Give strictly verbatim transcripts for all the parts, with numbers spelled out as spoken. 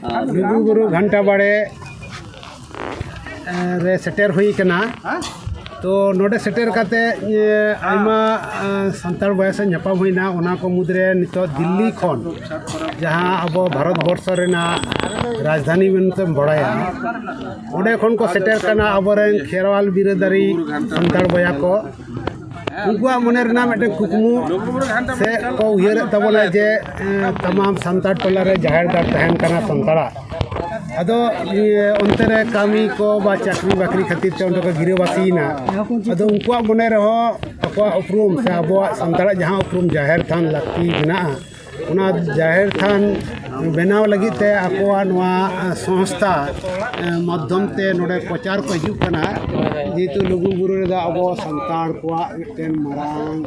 ᱞᱩᱜᱩᱵᱩᱨᱩ ᱜᱷᱟᱱᱴᱟ ᱵᱟᱲᱮ ᱨᱮ ᱥᱮᱴᱮᱨ ᱦᱩᱭ ᱠᱟᱱᱟ᱾ ᱛᱚ ᱱᱚᱰᱮ ᱥᱮᱴᱮᱨ ᱠᱟᱛᱮ ᱟᱭᱢᱟ ᱥᱟᱱᱛᱟᱲ ᱵᱚᱭᱦᱟ ᱥᱟᱶ ᱧᱟᱯᱟᱢ ᱦᱩᱭᱱᱟ᱾ ᱚᱱᱟ ᱠᱚ ᱢᱩᱫᱽᱨᱮ ᱱᱤᱛᱚᱜ ᱫᱤᱞᱞᱤ ᱠᱷᱚᱱ, ᱡᱟᱦᱟᱸ ᱟᱵᱚ ᱵᱷᱟᱨᱚᱛ ᱵᱚᱨᱥᱚ ᱨᱮᱱᱟᱜ ᱨᱟᱡᱽᱫᱷᱟᱱᱤ ᱢᱮᱱᱛᱮᱢ ᱵᱟᱲᱟᱭᱟ, ᱚᱸᱰᱮ ᱠᱷᱚᱱ ᱠᱚ ᱥᱮᱴᱮᱨ ᱠᱟᱱᱟ ᱟᱵᱚᱨᱮᱱ ᱠᱷᱮᱨᱣᱟᱞ ᱵᱤᱨᱟᱹᱫᱟᱨᱤ ᱥᱟᱱᱛᱟᱲ ᱵᱚᱭᱦᱟ ᱠᱚ᱾ ᱩᱱᱠᱩᱣᱟᱜ ᱢᱚᱱᱮ ᱨᱮᱱᱟᱜ ᱢᱤᱫᱴᱮᱱ ᱠᱩᱠᱢᱩ ᱥᱮ ᱠᱚ ᱩᱭᱦᱟᱹᱨᱮᱫ ᱛᱟᱵᱚᱱᱟ ᱡᱮ ᱛᱟᱢᱟᱢ ᱥᱟᱱᱛᱟᱲ ᱴᱚᱞᱟ ᱨᱮ ᱡᱟᱦᱮᱨ ᱜᱟᱲ ᱛᱟᱦᱮᱱ ᱠᱟᱱᱟ ᱥᱟᱱᱛᱟᱲᱟᱜ᱾ ᱟᱫᱚ ᱚᱱᱛᱮ ᱨᱮ ᱠᱟᱹᱢᱤ ᱠᱚ ᱵᱟ ᱪᱟᱹᱠᱨᱤ ᱵᱟᱹᱠᱨᱤ ᱠᱷᱟᱹᱛᱤᱨ ᱛᱮ ᱚᱸᱰᱮ ᱠᱚ ᱜᱤᱨᱟᱹᱵᱟᱹᱥᱤᱭᱮᱱᱟ᱾ ᱟᱫᱚ ᱩᱱᱠᱩᱣᱟᱜ ᱢᱚᱱᱮ ᱨᱮᱦᱚᱸ ᱟᱠᱚᱣᱟᱜ ᱩᱯᱨᱩᱢ ᱥᱮ ᱟᱵᱚᱣᱟᱜ ᱥᱟᱱᱛᱟᱲᱟᱜ ᱡᱟᱦᱟᱸ ᱩᱯᱨᱩᱢ ᱡᱟᱦᱮᱨ ᱛᱷᱟᱱ ᱞᱟᱹᱠᱛᱤ ᱢᱮᱱᱟᱜᱼᱟ, ᱚᱱᱟ ᱡᱟᱦᱮᱨ ᱛᱷᱟᱱ ᱵᱮᱱᱟᱣ ᱞᱟᱹᱜᱤᱫ ᱛᱮ ᱟᱠᱚᱣᱟᱜ ᱱᱚᱣᱟ ᱥᱚᱝᱥᱛᱷᱟ ᱢᱟᱫᱽᱫᱷᱚᱢ ᱛᱮ ᱱᱚᱰᱮ ᱯᱨᱚᱪᱟᱨ ᱠᱚ ᱦᱤᱡᱩᱜ ᱠᱟᱱᱟ᱾ ᱡᱮᱦᱮᱛᱩ ᱞᱩᱜᱩᱵᱩᱨᱩ ᱨᱮᱫᱚ ᱟᱵᱚ ᱥᱟᱱᱛᱟᱲ ᱠᱚᱣᱟᱜ ᱢᱤᱫᱴᱮᱱ ᱢᱟᱨᱟᱝ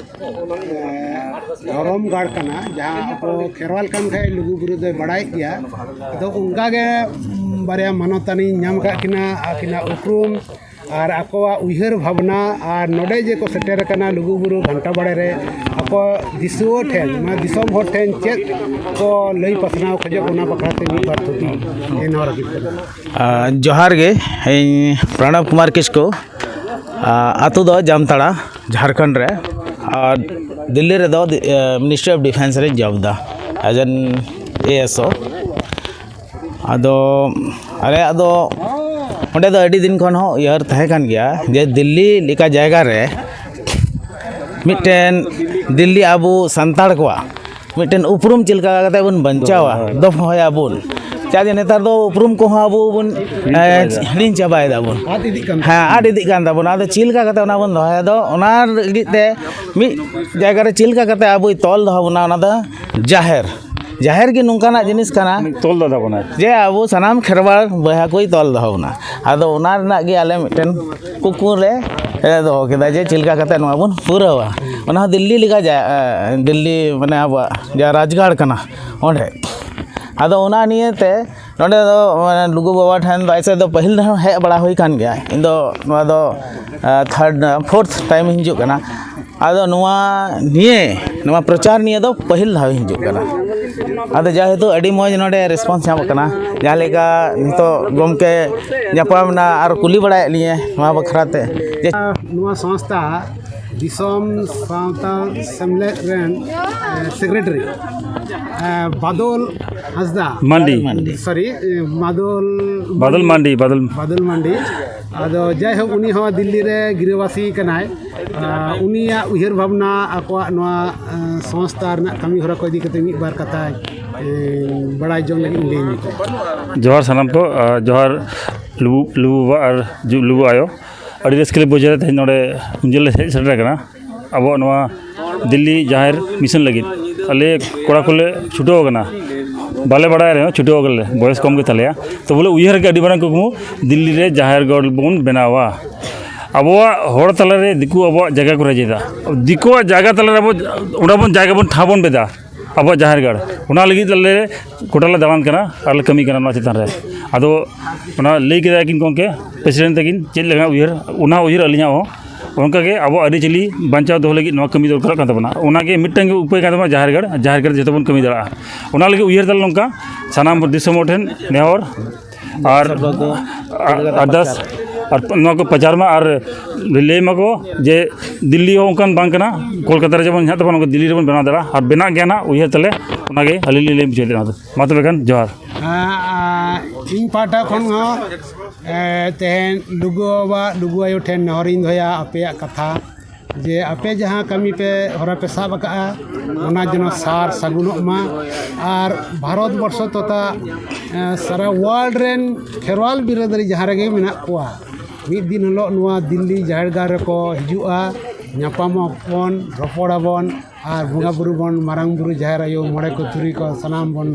ᱫᱷᱚᱨᱚᱢ ᱜᱟᱲ ᱠᱟᱱᱟ, ᱡᱟᱦᱟᱸ ᱟᱵᱚ ᱠᱷᱮᱨᱣᱟᱞ ᱠᱟᱱ ᱠᱷᱟᱡ ᱞᱩᱜᱩᱵᱩᱨᱩ ᱫᱚᱭ ᱵᱟᱲᱟᱭᱮᱫ ᱜᱮᱭᱟ᱾ ᱟᱫᱚ ᱚᱱᱠᱟᱜᱮ ᱵᱟᱨᱭᱟ ᱢᱟᱱᱚᱛᱟᱱᱤᱧ ᱧᱟᱢ ᱟᱠᱟᱫ ᱠᱤᱱᱟ, ᱟᱹᱠᱤᱱᱟᱜ ᱩᱯᱨᱩᱢ ᱟᱨ ᱟᱠᱚᱣᱟᱜ ᱩᱭᱦᱟᱹᱨ ᱵᱷᱟᱵᱽᱱᱟ ᱟᱨ ᱱᱚᱰᱮ ᱡᱮ ᱠᱚ ᱥᱮᱴᱮᱨ ᱟᱠᱟᱱᱟ ᱞᱩᱜᱩᱵᱩᱨᱩ ᱜᱷᱟᱱᱴᱟ ᱵᱟᱲᱮ ᱨᱮ, ᱟᱠᱚ ᱫᱤᱥᱩᱣᱟᱹ ᱴᱷᱮᱱ, ᱢᱟᱱᱮ ᱫᱤᱥᱚᱢ ᱦᱚᱲ ᱴᱷᱮᱱ ᱪᱮᱫ ᱠᱚ ᱞᱟᱹᱭ ᱯᱟᱥᱱᱟᱣ ᱠᱷᱚᱡᱚᱜ, ᱚᱱᱟ ᱵᱟᱠᱷᱨᱟ ᱛᱮ ᱢᱤᱫ ᱵᱟᱨ ᱛᱷᱩᱛᱤ ᱱᱮᱦᱚᱨ ᱦᱩᱭᱩᱜ ᱠᱟᱱᱟ᱾ ᱟᱨ ᱡᱚᱦᱟᱨ ᱜᱮ, ᱤᱧ ᱯᱨᱚᱬᱚᱵᱽ ᱠᱩᱢᱟᱨ ᱠᱤᱥᱠᱩ᱾ ᱟᱨ ᱟᱹᱛᱩ ᱫᱚ ᱡᱟᱢᱛᱟᱲᱟ, ᱡᱷᱟᱲᱠᱷᱚᱸᱰ ᱨᱮ᱾ ᱟᱨ ᱫᱤᱞᱞᱤ ᱨᱮᱫᱚ ᱫᱤ-, ᱮ, Ministry of Defence ᱨᱮᱧ ᱡᱚᱵ ᱮᱫᱟ, as an A S O᱾ ᱟᱫᱚ ᱟᱞᱮᱭᱟᱜ ᱫᱚ ᱚᱸᱰᱮ ᱫᱚ ᱟᱹᱰᱤ ᱫᱤᱱ ᱠᱷᱚᱱ ᱦᱚᱸ ᱩᱭᱦᱟᱹᱨ ᱛᱟᱦᱮᱸ ᱠᱟᱱ ᱜᱮᱭᱟ ᱡᱮ ᱫᱤᱞᱞᱤ ᱞᱮᱠᱟ ᱡᱟᱭᱜᱟ ᱨᱮ ᱢᱤᱫᱴᱮᱱ ᱫᱤᱞᱞᱤ ᱟᱵᱚ ᱥᱟᱱᱛᱟᱲ ᱠᱚᱣᱟᱜ ᱢᱤᱫᱴᱮᱱ ᱩᱯᱨᱩᱢ ᱪᱮᱫ ᱞᱮᱠᱟ ᱠᱟᱛᱮ ᱵᱚᱱ ᱵᱟᱧᱪᱟᱣᱟ, ᱫᱚᱦᱚᱭᱟᱵᱚᱱ᱾ ᱪᱮᱫᱟᱜ ᱡᱮ ᱱᱮᱛᱟᱨ ᱫᱚ ᱩᱯᱨᱩᱢ ᱠᱚᱦᱚᱸ ᱟᱵᱚ ᱵᱚᱱ, ᱦᱤᱲᱤᱧ ᱮ, ᱪᱟᱵᱟᱭᱮᱫᱟ᱾ ᱦᱤᱲᱤᱧ ᱪᱟᱵᱟᱭ ᱫᱟᱵᱚᱱ᱾ ᱟᱫ ᱤᱫᱤᱜ ᱠᱟᱱ ᱦᱮᱸ, ᱛᱟᱵᱚᱱᱟ᱾ ᱟᱫ ᱤᱫᱤᱜ ᱠᱟᱱ ᱛᱟᱵᱚᱱᱟ᱾ ᱟᱫᱚ ᱪᱮᱫ ᱞᱮᱠᱟ ᱠᱟᱛᱮ ᱚᱱᱟ ᱵᱚᱱ ᱫᱚᱦᱚᱭᱟ? ᱟᱫᱚ ᱚᱱᱟ ᱞᱟᱹᱜᱤᱫ ᱛᱮ ᱢᱤᱫ ᱡᱟᱭᱜᱟ ᱨᱮ ᱪᱮᱫ ᱞᱮᱠᱟ ᱠᱟᱛᱮ ᱟᱵᱚᱭ ᱛᱚᱞ ᱫᱚᱦᱚ ᱵᱚᱱᱟ, ᱚᱱᱟ ᱫᱚ ᱡᱟᱦᱮᱨ᱾ ᱡᱟᱦᱮᱨ ᱜᱮ ᱱᱚᱝᱠᱟᱱᱟᱜ ᱡᱤᱱᱤᱥ ᱠᱟᱱᱟ᱾ ᱛᱚᱞ ᱫᱟᱫᱟ ᱵᱚᱱᱟᱭ᱾ ᱡᱮ ᱟᱵᱚ ᱥᱟᱱᱟᱢ ᱠᱷᱮᱨᱣᱟᱲ ᱵᱚᱭᱦᱟ ᱠᱚᱭ ᱛᱚᱞ ᱫᱚᱦᱚ ᱵᱚᱱᱟ᱾ ᱟᱫᱚ ᱚᱱᱟ ᱨᱮᱱᱟᱜ ᱜᱮ ᱟᱞᱮ ᱢᱤᱫᱴᱮᱱ ᱠᱩᱠᱢᱩ ᱞᱮ, ᱮ, ᱫᱚᱦᱚ ᱠᱮᱫᱟ ᱡᱮ ᱪᱮᱫ ᱞᱮᱠᱟ ᱠᱟᱛᱮ ᱱᱚᱣᱟ ᱵᱚᱱ ᱯᱩᱨᱟᱹᱣᱟ᱾ ᱚᱱᱟ ᱦᱚᱸ ᱫᱤᱞᱞᱤ ᱞᱮᱠᱟ ᱡᱟ-, ᱮ, ᱫᱤᱞᱞᱤ ᱢᱟᱱᱮ ᱟᱵᱚᱣᱟᱜ ᱡᱟ ᱨᱟᱡᱽᱜᱟᱲ ᱠᱟᱱᱟ ᱚᱸᱰᱮ᱾ ᱟᱫᱚ ᱚᱱᱟ ᱱᱤᱭᱮ ᱛᱮ ᱱᱚᱸᱰᱮ ᱫᱚ, ᱢᱟᱱᱮ, ᱞᱩᱜᱩ ᱵᱟᱵᱟ ᱴᱷᱮᱱ ᱫᱚ ᱟᱡ ᱥᱮᱫ ᱫᱚ ᱯᱟᱹᱦᱤᱞ ᱨᱮᱦᱚᱸ ᱦᱮᱡ ᱵᱟᱲᱟ ᱦᱩᱭ ᱠᱟᱱ ᱜᱮᱭᱟ᱾ ᱤᱧ ᱫᱚ ᱱᱚᱣᱟ ᱫᱚ, ᱮ, third, fourth time ᱤᱧ ᱦᱤᱡᱩᱜ ᱠᱟᱱᱟ᱾ ᱟᱫᱚ ᱱᱚᱣᱟ ᱱᱤᱭᱮ, ᱱᱚᱣᱟ ᱯᱨᱚᱪᱟᱨ ᱱᱤᱭᱮ ᱫᱚ ᱯᱟᱹᱦᱤᱞ ᱫᱷᱟᱣ ᱤᱧ ᱦᱤᱡᱩᱜ ᱠᱟᱱᱟ᱾ ᱟᱫᱚ ᱡᱟᱭᱦᱳᱠ, ᱟᱹᱰᱤ ᱢᱚᱡᱽ ᱱᱚᱰᱮ ᱨᱮᱥᱯᱚᱱᱥ ᱧᱟᱢᱚᱜ ᱠᱟᱱᱟ᱾ ᱡᱟᱦᱟᱸ ᱞᱮᱠᱟ ᱱᱤᱛᱚᱜ ᱜᱚᱢᱠᱮ ᱧᱟᱯᱟᱢ ᱮᱱᱟ ᱟᱨ ᱠᱩᱞᱤ ᱵᱟᱲᱟᱭᱮᱫ ᱞᱤᱧᱟᱹ ᱱᱚᱣᱟ ᱵᱟᱠᱷᱨᱟ ᱛᱮ, ᱡᱮ ᱱᱚᱣᱟ ᱥᱚᱝᱥᱛᱷᱟ ᱫᱤᱥᱚᱢ ᱥᱟᱶᱛᱟ ᱥᱮᱢᱞᱮᱫ ᱨᱮᱱ ᱥᱮᱠᱨᱮᱴᱟᱨᱤ ᱵᱟᱫᱚᱞ ᱦᱟᱸᱥᱫᱟ, ᱢᱟᱱᱰᱤ᱾ ᱥᱚᱨᱤ, ᱵᱟᱫᱚᱞ ᱵᱟᱫᱚᱞ ᱢᱟᱱᱰᱤ, ᱵᱟᱫᱚᱞ᱾ ᱵᱟᱫᱚᱞ ᱢᱟᱱᱰᱤ᱾ ᱟᱫᱚ ᱡᱟᱭᱦᱳᱠ, ᱩᱱᱤ ᱦᱚᱸ ᱫᱤᱞᱞᱤ ᱨᱮ ᱜᱤᱨᱟᱹᱵᱟᱹᱥᱤ ᱠᱟᱱᱟᱭ᱾ ᱟᱨ ᱩᱱᱤᱭᱟᱜ ᱩᱭᱦᱟᱹᱨ ᱵᱷᱟᱵᱽᱱᱟ, ᱟᱠᱚᱣᱟᱜ ᱱᱚᱣᱟ ᱥᱚᱝᱥᱛᱷᱟ ᱨᱮᱱᱟᱜ ᱠᱟᱹᱢᱤ ᱦᱚᱨᱟ ᱠᱚ ᱤᱫᱤ ᱠᱟᱛᱮ ᱢᱤᱫ ᱵᱟᱨ ᱠᱟᱛᱷᱟ ᱵᱟᱲᱟᱭ ᱡᱚᱝ ᱞᱟᱹᱜᱤᱫ ᱤᱧ ᱞᱟᱹᱭ ᱧᱚᱜᱟ᱾ ᱡᱚᱦᱟᱨ ᱥᱟᱱᱟᱢ ᱠᱚ᱾ ᱡᱚᱦᱟᱨ ᱞᱩᱵᱩ ᱞᱩᱵᱩ ᱵᱟᱵᱟ ᱟᱨ ᱞᱩᱵᱩ ᱟᱭᱳ, ᱟᱹᱰᱤ ᱨᱟᱹᱥᱠᱟᱹ ᱞᱮ ᱵᱩᱡᱷᱟᱹᱣ ᱮᱫᱟ ᱛᱮᱦᱮᱧ ᱱᱚᱰᱮ ᱩᱸᱡᱟᱹᱞ ᱞᱮ ᱦᱮᱡ ᱥᱮᱴᱮᱨ ᱟᱠᱟᱱᱟ ᱟᱵᱚᱣᱟᱜ ᱱᱚᱣᱟ ᱫᱤᱞᱞᱤ ᱡᱟᱦᱮᱨ ᱢᱤᱥᱚᱱ ᱞᱟᱹᱜᱤᱫ᱾ ᱟᱞᱮ ᱠᱚᱲᱟ ᱠᱚᱞᱮ ᱪᱷᱩᱴᱟᱹᱣ ᱟᱠᱟᱱᱟ, ᱵᱟᱞᱮ ᱵᱟᱲᱟᱭ ᱨᱮᱦᱚᱸ ᱪᱷᱩᱴᱟᱹᱣ ᱟᱠᱟᱱᱟᱞᱮ, ᱵᱚᱭᱮᱥ ᱠᱚᱢ ᱜᱮ ᱛᱟᱞᱮᱭᱟ᱾ ᱛᱚ ᱵᱚᱞᱮ ᱩᱭᱦᱟᱹᱨ ᱟᱠᱟᱫ ᱟᱹᱰᱤ ᱢᱟᱨᱟᱝ ᱠᱩᱠᱢᱩ, ᱫᱤᱞᱞᱤ ᱨᱮ ᱡᱟᱦᱮᱨ ᱜᱟᱲ ᱵᱚᱱ ᱵᱮᱱᱟᱣᱟ᱾ ᱟᱵᱚᱣᱟᱜ ᱦᱚᱲ ᱛᱟᱞᱟᱨᱮ ᱫᱤᱠᱩ ᱟᱵᱚᱣᱟᱜ ᱡᱟᱭᱜᱟ ᱠᱚ ᱨᱮᱡ ᱮᱫᱟ, ᱫᱤᱠᱩᱣᱟᱜ ᱡᱟᱭᱜᱟ ᱛᱟᱞᱟᱨᱮ ᱟᱵᱚ ᱚᱸᱰᱮ ᱵᱚᱱ ᱡᱟᱭᱜᱟ ᱵᱚᱱ ᱴᱷᱟᱶ ᱵᱚᱱ ᱵᱮᱫᱟ ᱟᱵᱚᱣᱟᱜ ᱡᱟᱦᱮᱨ ᱜᱟᱲ᱾ ᱚᱱᱟ ᱞᱟᱹᱜᱤᱫ ᱟᱞᱮ ᱜᱚᱴᱟ ᱞᱮ ᱫᱟᱬᱟᱱ ᱠᱟᱱᱟ ᱟᱨ ᱞᱮ ᱠᱟᱹᱢᱤ ᱠᱟᱱᱟ ᱱᱚᱣᱟ ᱪᱮᱛᱟᱱ ᱨᱮ᱾ ᱟᱫᱚ ᱚᱱᱟ ᱞᱟᱹᱭ ᱠᱮᱫᱟ ᱠᱤᱱ ᱜᱚᱢᱠᱮ ᱯᱨᱮᱥᱤᱰᱮᱱᱴ ᱛᱟᱹᱠᱤᱱ, ᱪᱮᱫ ᱞᱮᱠᱟ ᱩᱭᱦᱟᱹᱨ, ᱚᱱᱟ ᱩᱭᱦᱟᱹᱨ ᱟᱹᱞᱤᱧᱟᱜ ᱦᱚᱸ᱾ ᱚᱱᱠᱟᱜᱮ ᱟᱵᱚ ᱟᱹᱨᱤᱪᱟᱹᱞᱤ ᱵᱟᱧᱪᱟᱣ ᱫᱚᱦᱚ ᱞᱟᱹᱜᱤᱫ ᱱᱚᱣᱟ ᱠᱟᱹᱢᱤ ᱫᱚᱨᱠᱟᱨᱚᱜ ᱠᱟᱱ ᱛᱟᱵᱚᱱᱟ᱾ ᱚᱱᱟᱜᱮ ᱢᱤᱫᱴᱟᱝ ᱜᱮ ᱩᱯᱟᱹᱭ ᱠᱟᱱ ᱛᱟᱵᱚᱱᱟ, ᱡᱟᱦᱮᱨ ᱜᱟᱲ, ᱡᱟᱦᱮᱨ ᱜᱟᱲ ᱡᱚᱛᱚ ᱵᱚᱱ ᱠᱟᱹᱢᱤ ᱫᱟᱲᱮᱭᱟᱜᱼᱟ᱾ ᱚᱱᱟ ᱞᱟᱹᱜᱤᱫ ᱩᱭᱦᱟᱹᱨ ᱛᱟᱞᱮ ᱱᱚᱝᱠᱟ, ᱥᱟᱱᱟᱢ ᱫᱤᱥᱚᱢ ᱦᱚᱲ ᱴᱷᱮᱱ ᱱᱮᱦᱚᱨ ᱟᱨ ᱟᱨᱫᱟᱥ, ᱟᱨ ᱱᱚᱣᱟ ᱠᱚ ᱯᱨᱚᱪᱟᱨ ᱢᱟ ᱟᱨ ᱞᱟᱹᱭ ᱢᱟᱠᱚ ᱡᱮ ᱫᱤᱞᱞᱤ ᱦᱚᱸ ᱚᱱᱠᱟᱱ ᱵᱟᱝ ᱠᱟᱱᱟ, ᱠᱳᱞᱠᱟᱛᱟ ᱨᱮ ᱡᱮᱢᱚᱱ ᱦᱮᱱᱟᱜ ᱛᱟᱵᱚᱱᱟ, ᱚᱱᱠᱟ ᱫᱤᱞᱞᱤ ᱨᱮᱵᱚᱱ ᱵᱮᱱᱟᱣ ᱫᱟᱲᱮᱭᱟᱜᱼᱟ ᱟᱨ ᱵᱮᱱᱟᱜ ᱜᱮᱭᱟ ᱱᱟᱜ, ᱩᱭᱦᱟᱹᱨ ᱛᱟᱞᱮ᱾ ᱚᱱᱟᱜᱮ ᱟᱹᱞᱤᱧ ᱞᱤᱧ ᱞᱟᱹᱭ ᱢᱩᱪᱟᱹᱫ ᱮᱫᱟ᱾ ᱢᱟ ᱛᱚᱵᱮ ᱠᱷᱟᱱ ᱡᱚᱦᱟᱨ᱾ ᱦᱮᱸ, ᱟ, ᱤᱧ ᱯᱟᱦᱴᱟ ᱠᱷᱚᱱ ᱦᱚᱸ, ᱮ, ᱛᱮᱦᱮᱧ ᱞᱩᱜᱩ ᱵᱟᱵᱟ, ᱞᱩᱜᱩ ᱟᱭᱳ ᱴᱷᱮᱱ ᱱᱮᱦᱚᱨᱤᱧ ᱫᱚᱦᱚᱭᱟ, ᱟᱯᱮᱭᱟᱜ ᱠᱟᱛᱷᱟ ᱡᱮ ᱟᱯᱮ ᱡᱟᱦᱟᱸ ᱠᱟᱹᱢᱤ ᱯᱮ, ᱦᱚᱨᱟ ᱯᱮ ᱥᱟᱵ ᱟᱠᱟᱫᱼᱟ, ᱚᱱᱟ ᱡᱮᱱᱚ ᱥᱟᱨ ᱥᱟᱹᱜᱩᱱᱚᱜ ᱢᱟ᱾ ᱟᱨ ᱵᱷᱟᱨᱚᱛ ᱵᱚᱨᱥᱚ ᱛᱚᱛᱷᱟ, ᱮ, ᱥᱟᱨᱟ ᱣᱟᱨᱞᱰ ᱨᱮᱱ ᱠᱷᱮᱨᱣᱟᱞ ᱵᱤᱨᱟᱹᱫᱟᱹᱞᱤ ᱡᱟᱦᱟᱸ ᱨᱮᱜᱮ ᱢᱮᱱᱟᱜ ᱠᱚᱣᱟ, ᱢᱤᱫ ᱫᱤᱱ ᱦᱤᱞᱳᱜ ᱱᱚᱣᱟ ᱫᱤᱞᱞᱤ ᱡᱟᱦᱮᱨ ᱜᱟᱲ ᱨᱮᱠᱚ ᱦᱤᱡᱩᱜᱼᱟ, ᱧᱟᱯᱟᱢᱚᱜ ᱵᱚᱱ, ᱨᱚᱯᱚᱲ ᱟᱵᱚᱱ, ᱟᱨ ᱵᱚᱸᱜᱟ ᱵᱩᱨᱩ ᱵᱚᱱ, ᱢᱟᱨᱟᱝ ᱵᱩᱨᱩ, ᱡᱟᱦᱮᱨ ᱟᱭᱳ, ᱢᱚᱬᱮ ᱠᱚ, ᱛᱩᱨᱩᱭ ᱠᱚ, ᱥᱟᱱᱟᱢ ᱵᱚᱱ,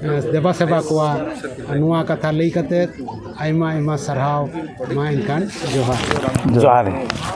ᱮ, ᱫᱮᱵᱟ ᱥᱮᱵᱟ ᱠᱚᱣᱟ᱾ ᱱᱚᱣᱟ ᱠᱟᱛᱷᱟ ᱞᱟᱹᱭ ᱠᱟᱛᱮ ᱟᱭᱢᱟ ᱟᱭᱢᱟ ᱥᱟᱨᱦᱟᱣ᱾ ᱢᱟ ᱮᱱᱠᱷᱟᱱ ᱡᱚᱦᱟᱨ᱾ ᱡᱚᱦᱟᱨ᱾